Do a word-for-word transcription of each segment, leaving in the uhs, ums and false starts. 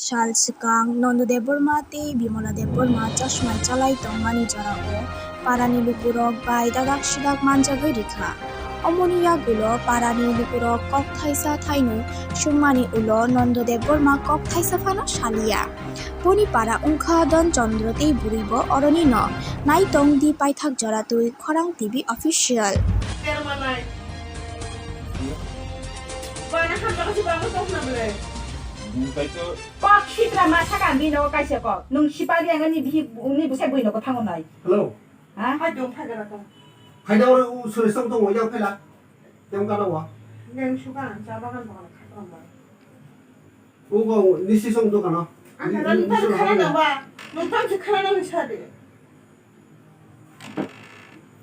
Sal swkang Nondo Debbarma tei Bimola Debbarma chasmai chalai tongmani jorao parani lukurok bai dadak sudak manjagwi rikha. Omoni yagulo parani lukurok kok thaisa thainwi sungmani ulo Nondo Debbarma kok thaisa phano saliya. Boni para wngkha Don Chandra tei bwrwibo oroni no. Naitong di paithak jora twi Khorang T V Official. Bana hamjakgo se bangma tong khna bwle. Bumtai to. Kok sitra ma saka ang bini nogo kaisa kok. Nwng sipari ang ani bihi, ni bwsai bwino kwthango nai. Hello. Ha? Hai dong, hai gana tong. Hai da oro u suri song tong ya phela. Tem kana wa. Neng suka ang cha bagan bagan khatong ba. U go ni si song to kana. Ang kana nang tan khana nang ba. Nang tan si khana nang sa de.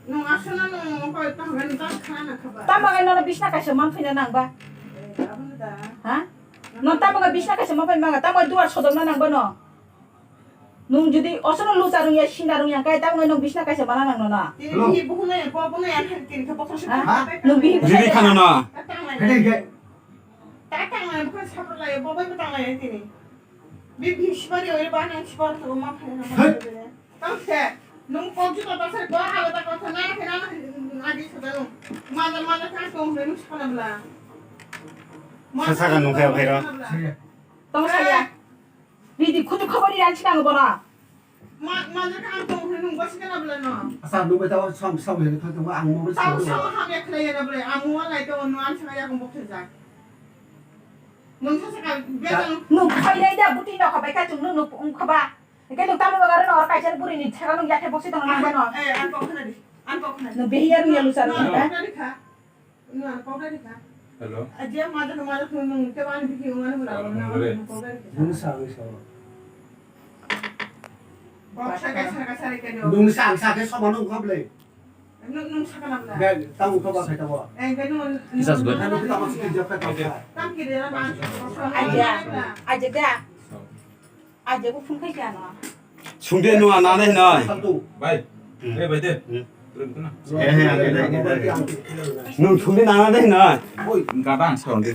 Nwng aswkno nwng koi tongmani bang khana nang kha ba? Tamo khe nono bisna kaisa man phaina nang ba? Eh, abono da. Ha? Nwng tamo khe bisna kaisa man phaina nang ba? Tamo khe duar sodokna nang ba no? Nwng jodi osono lucha rwngya, sina rwngya khe tamo khe nwng bisna kaisa mana nang nono? Tini hello. Bihi buhunai, bo buhunai ang khe tini khe bokhorok se ha? Ha? Nwng bihi buhunai. Riri khana no. Ta tanglai. Hede ge. Ta tanglai, bukan saprlai, bo bai tanglai tini. Bi bihi sipari oi ba nang sipar to ma phaina nang ba. Hey. Tang se, nung kok juta basari ko hala ta kotha na khe na agi sada nung. Mada mada ka kong re nung sana bla. Sasaka nung khe bhairo. Tong saya. Ridi khutu khobori ran chikang bono. Ma mada ka kong re nung basi kana bla no. Asa nung beta sam sam he kha to ang mo. Sam sam ham ya khlai na bla. Ang mo lai to no an sa ya kong bok sa. Nung sasaka beta nung. Nung khai dai da buti no khabai ka chung nung nung khoba. Hingke nwng tamni bagwi aro nokar kaisa bwrwini theka nwng yakhe boksi tongna nang bano. Eh, ang kok khna di. Ang kok khna di. Nwng behiya rwngya luchar nwng, ang kok khna di kha. Nwng ang kok khna di kha. Hello. Ah, je majak, majak nwng, nwng tebo ani bikhi wngmani bwla. Hello, nwng nwng re. Ang kok khna di kha. Nwng sa, nwng sa. Kok sa kaisa, kaisa re khe do. Nwng sa, ang sa khe soba nwng kha bwle. Nwng, nwng sa kana bwla. Be, tamo kha ba khai tamo. Eh, be nwng, Jesus nwng good. Tamo kha tamo sikhe jab kha tamo kha. Tam kiri na ma. Aja, aja da. Aja bo phone khai kha no. Sungde no ana nai nai. Bai. Hmm. Eh, bai de. Hmm. Turun tu na. Eh, eh, ang de, ang de. Nung sungde nana nai nai. Gadang sound.